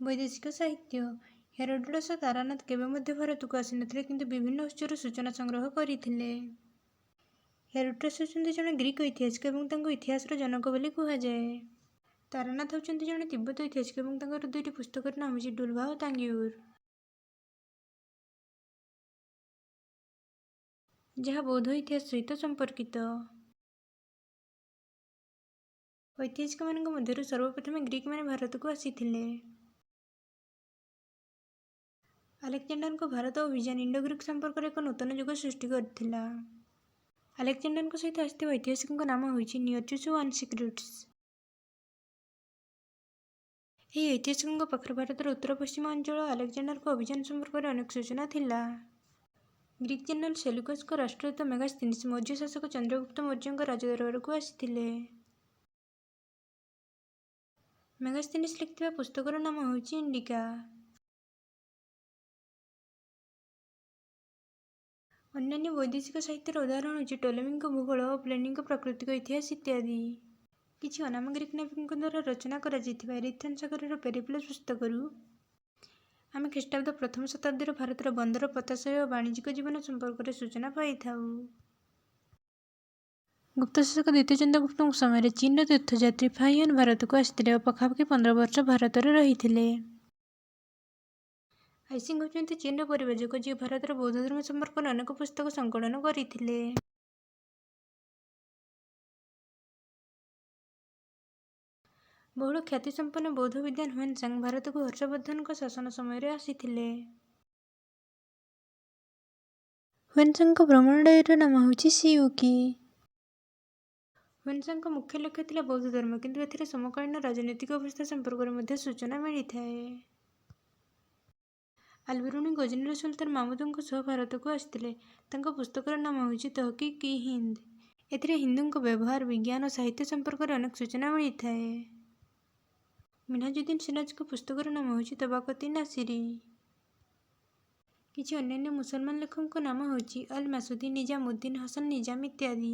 ବୈଦେଶିକ ସାହିତ୍ୟ। ହେରୋଡୋଟସ୍ ଓ ତାରାନାଥ କେବେ ମଧ୍ୟ ଭାରତକୁ ଆସିନଥିଲେ, କିନ୍ତୁ ବିଭିନ୍ନ ଉତ୍ସରୁ ସୂଚନା ସଂଗ୍ରହ କରିଥିଲେ। ହେରୋଡୋଟସ୍ ହେଉଛନ୍ତି ଜଣେ ଗ୍ରୀକ୍ ଐତିହାସିକ ଏବଂ ତାଙ୍କୁ ଇତିହାସର ଜନକ ବୋଲି କୁହାଯାଏ। ତାରାନାଥ ହେଉଛନ୍ତି ଜଣେ ତିବ୍ବତ ଐତିହାସିକ ଏବଂ ତାଙ୍କର ଦୁଇଟି ପୁସ୍ତକର ନାମ ହେଉଛି ଡୁଲଭା ଓ ତାଙ୍ଗୟୁର, ଯାହା ବୌଦ୍ଧ ଇତିହାସ ସହିତ ସମ୍ପର୍କିତ। ଐତିହାସିକମାନଙ୍କ ମଧ୍ୟରୁ ସର୍ବପ୍ରଥମେ ଗ୍ରୀକମାନେ ଭାରତକୁ ଆସିଥିଲେ। ଆଲେକ୍ଜାଣ୍ଡାରଙ୍କ ଭାରତ ଅଭିଯାନ ଇଣ୍ଡୋ ଗ୍ରୀକ୍ ସମ୍ପର୍କରେ ଏକ ନୂତନ ଯୁଗ ସୃଷ୍ଟି କରିଥିଲା। ଆଲେକ୍ଜାଣ୍ଡାରଙ୍କ ସହିତ ଆସିଥିବା ଐତିହାସିକଙ୍କ ନାମ ହେଉଛି ନିୟର୍ଚୁସ୍ ଓ ଆନସିକ୍ରିଟସ୍। ଏହି ଐତିହାସିକଙ୍କ ପାଖରେ ଭାରତର ଉତ୍ତର ପଶ୍ଚିମ ଅଞ୍ଚଳ ଆଲେକ୍ଜାଣ୍ଡାରଙ୍କ ଅଭିଯାନ ସମ୍ପର୍କରେ ଅନେକ ସୂଚନା ଥିଲା। ଗ୍ରୀକ୍ ଜେନେରାଲ ସେଲୁକସଙ୍କ ରାଷ୍ଟ୍ରଦୂତ ମେଗାସ୍ଥିନିସ୍ ମୌର୍ଯ୍ୟ ଶାସକ ଚନ୍ଦ୍ରଗୁପ୍ତ ମୌର୍ଯ୍ୟଙ୍କ ରାଜଦରବାରକୁ ଆସିଥିଲେ। ମେଗାସ୍ଥିନିସ୍ ଲେଖିଥିବା ପୁସ୍ତକର ନାମ ହେଉଛି ଇଣ୍ଡିକା। ଅନ୍ୟାନ୍ୟ ବୈଦେଶିକ ସାହିତ୍ୟର ଉଦାହରଣ ହେଉଛି ଟୋଲେମିଙ୍କ ଭୂଗୋଳ ଓ ପ୍ଲିନିଙ୍କ ପ୍ରାକୃତିକ ଇତିହାସ ଇତ୍ୟାଦି। କିଛି ଅନାମ ଗ୍ରୀକ୍ ନାବିକଙ୍କ ଦ୍ୱାରା ରଚନା କରାଯାଇଥିବା ଏରିଥ୍ରାନ୍ ସାଗରର ପେରିପ୍ଲସ୍ ପୁସ୍ତକରୁ ଆମେ ଖ୍ରୀଷ୍ଟାବ୍ଦ ପ୍ରଥମ ଶତାବ୍ଦୀର ଭାରତର ବନ୍ଦର, ପୋତାଶ୍ରୟ ଓ ବାଣିଜ୍ୟିକ ଜୀବନ ସମ୍ପର୍କରେ ସୂଚନା ପାଇଥାଉ। ଗୁପ୍ତ ଶାସକ ଦ୍ୱିତୀୟ ଚନ୍ଦ୍ରଗୁପ୍ତଙ୍କ ସମୟରେ ଚୀନର ତୀର୍ଥଯାତ୍ରୀ ଫାହିୟାନ୍ ଭାରତକୁ ଆସିଥିଲେ ଓ ପାଖାପାଖି 15 ବର୍ଷ ଭାରତରେ ରହିଥିଲେ। ଆଇସିଂ ହେଉଛନ୍ତି ଚୀନର ପରିବ୍ରାଜକ, ଯିଏ ଭାରତର ବୌଦ୍ଧ ଧର୍ମ ସମ୍ପର୍କରେ ଅନେକ ପୁସ୍ତକ ସଂକଳନ କରିଥିଲେ। ବହୁଳ ଖ୍ୟାତିସମ୍ପନ୍ନ ବୌଦ୍ଧ ବିଦ୍ୱାନ ହ୍ୱେନ୍ ସାଙ୍ଗ ଭାରତକୁ ହର୍ଷବର୍ଦ୍ଧନଙ୍କ ଶାସନ ସମୟରେ ଆସିଥିଲେ। ହ୍ୱେନ୍ ସାଙ୍ଗଙ୍କ ଭ୍ରମଣ ଡାଏରୀର ନାମ ହେଉଛି ସିୟୁକି। ହ୍ୱେନ୍ ସାଙ୍ଗଙ୍କ ମୁଖ୍ୟ ଲକ୍ଷ୍ୟ ଥିଲା ବୌଦ୍ଧ ଧର୍ମ, କିନ୍ତୁ ଏଥିରେ ସମକାଳୀନ ରାଜନୈତିକ ଅବସ୍ଥା ସମ୍ପର୍କରେ ମଧ୍ୟ ସୂଚନା ମିଳିଥାଏ। ଆଲବିରୁନି ଗଜନୀର ସୁଲତାନ ମାହମୁଦଙ୍କ ସହ ଭାରତକୁ ଆସିଥିଲେ। ତାଙ୍କ ପୁସ୍ତକର ନାମ ହେଉଛି ତହକିକ୍-ଇ-ହିନ୍ଦ। ଏଥିରେ ହିନ୍ଦୁଙ୍କ ବ୍ୟବହାର, ବିଜ୍ଞାନ ଓ ସାହିତ୍ୟ ସମ୍ପର୍କରେ ଅନେକ ସୂଚନା ମିଳିଥାଏ। ମିନହାଜୁଦ୍ଦିନ ସିରାଜଙ୍କ ପୁସ୍ତକର ନାମ ହେଉଛି ତବାକତ-ଇ-ନାସିରୀ। କିଛି ଅନ୍ୟାନ୍ୟ ମୁସଲମାନ ଲେଖକଙ୍କ ନାମ ହେଉଛି ଅଲ୍ ମାସୁଦି, ନିଜାମୁଦ୍ଦିନ, ହସନ ନିଜାମ ଇତ୍ୟାଦି।